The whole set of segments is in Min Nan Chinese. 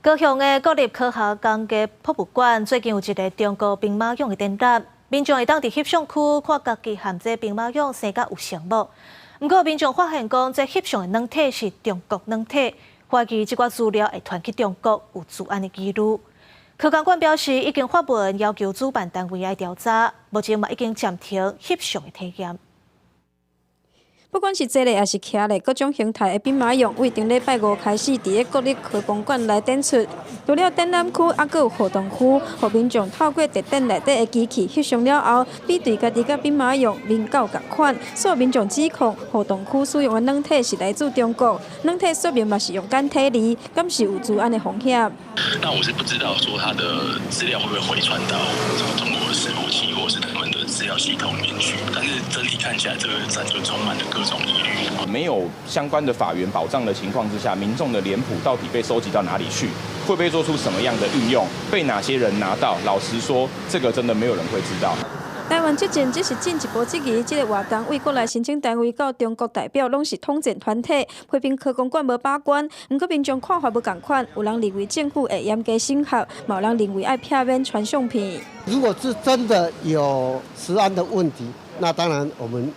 高雄的國立科學工藝博物館最近有一个中國兵馬俑的展覽，民眾會當佇翕相區看家己和這兵馬俑生甲有像無？毋過民眾發現講，這翕相的軟體是中國軟體，懷疑這寡資料會傳去中國，有資安的疑慮。科工館表示，已經發文要求主辦單位愛調查，目前嘛已經暫停翕相的體驗。不管是坐咧抑是徛咧，各種形態的兵馬俑，對頂禮拜五開始，佇咧國立科工館來展出。除了展覽區，猶閣有互動區，予民眾透過特展內底的機器翕相了後，比對家己佮兵馬俑面貌仝款。所以民眾指控互動區使用的軟體是來自中國，軟體說明嘛是用簡體字，敢是有資安的風險？那我是不知道說它的資料會不會回傳到什麼中國的伺服器，或是他們的資料系統裡面去。但是整體看起來，這個展就充滿了各種疑慮。沒有相關的法源保障的情況之下，民眾的臉譜到底被收集到哪裡去？會被做出什麼樣的運用？被哪些人拿到？老實說，這個真的沒有人會知道。台灣執政只是進一步質疑，這个活動對國內申請單位到中國代表攏是統戰團體，批評科工館無把關。毋過民眾看法無仝款，有人認為政府會嚴格審核，嘛有人認為愛避免傳相片。如果是真的有食安的問題，那當然我們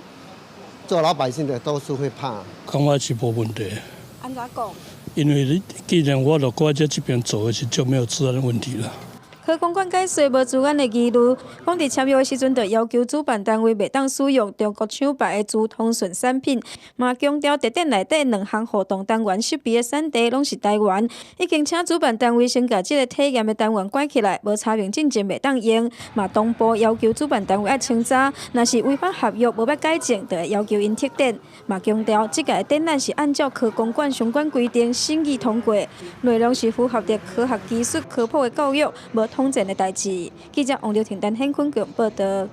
做老百姓的都是會怕。感覺是無問題。按怎講？因為你既然我就過來這邊做的是就沒有資安問題了。科工館解釋無資安的疑慮，講佇簽約的時陣就要求主辦單位袂當使用中國廠牌的資通訊產品，嘛強調特展內底兩項互動單元設備的產地攏是台灣，已經請主辦單位先共這个體驗的單元關起來，無查明進前袂當用，嘛同步要求主辦單位愛清查，若是違反合約無欲改正，就會要求𪜶撤展。嘛強調這屆展覽是按照科工館相關規定審議通過，內容是符合著科學技術科普的教育，無統戰的代誌。記者王劉婷、陳顯坤報導。